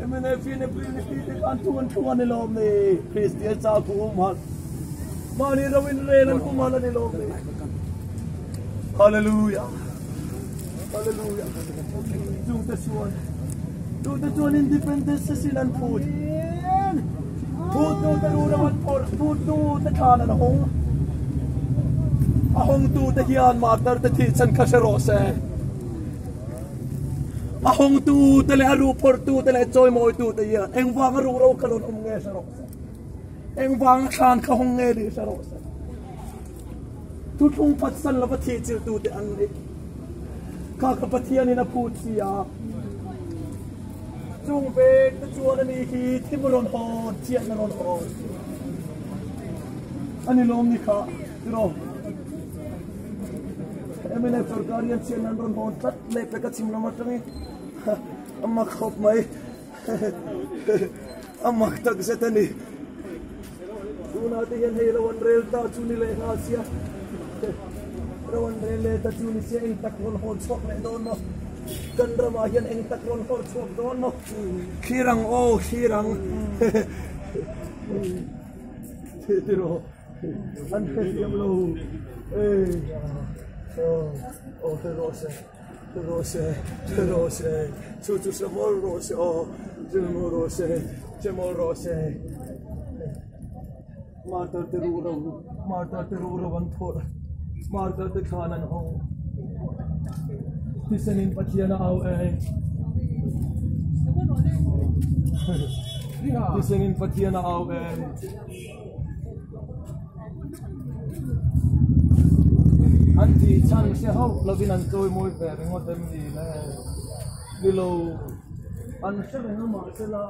MNF in April ni ti te khan thu an thu a ni lawm ni? Kristian sakhaw humhalh mahni ro in rel an humhalh a ni lawm ni? Hallelujah! Hallelujah! Chungte chuan chungte chuan independence se sin an phut. Phut tu te ru ram an phawrh, phut tu te thlan an hawng. A hawng tu te hian martar te thih chhan kha hre rawh se. A hawngtu te leh a ruhphawrhtu te leh chawimawitu te hian engvanga ruhro kha rawn awm nge hre rawh se. Engvanga thlan kha hawng nge tih hre rawh se. Thuthlung phatsan lova thih chilhtu te an ni. Kha ka Pathianin a phut si a. Chung vek te chuan ani hi thim rawn hawn, chiahna rawn hawn. Ani lawm ni kha, tiraw? MNF sorkar hian chhiatna an rawn hawn tlat leh pek a chhim lam atangin a mak khawp mai a mak tak zet a ni tunah te hian hei lo an rel ta chu ni leh nghal sia ro an rel leh ta chu ni sia eng tak rawn hawn chhuak leh dawn maw kan ramah hian eng tak rawn hawn chhuak dawn maw thlir ang aw thlir ang tiraw An hrethiam lo e aw hre rawh se hre rawh se hre rawh se chu chu hre mawl rawh se aw hre mawl rawh se hre mawl rawh se martar te ruh ro martar te ruh ro an phawrh martar te thlan an hawng thisen in Pathian a au e thisen in Pathian a au e. An tih chhan hre hauh lovin an chawimawi ve ringawt em ni le? Ni lo, an hre reng a mahsela.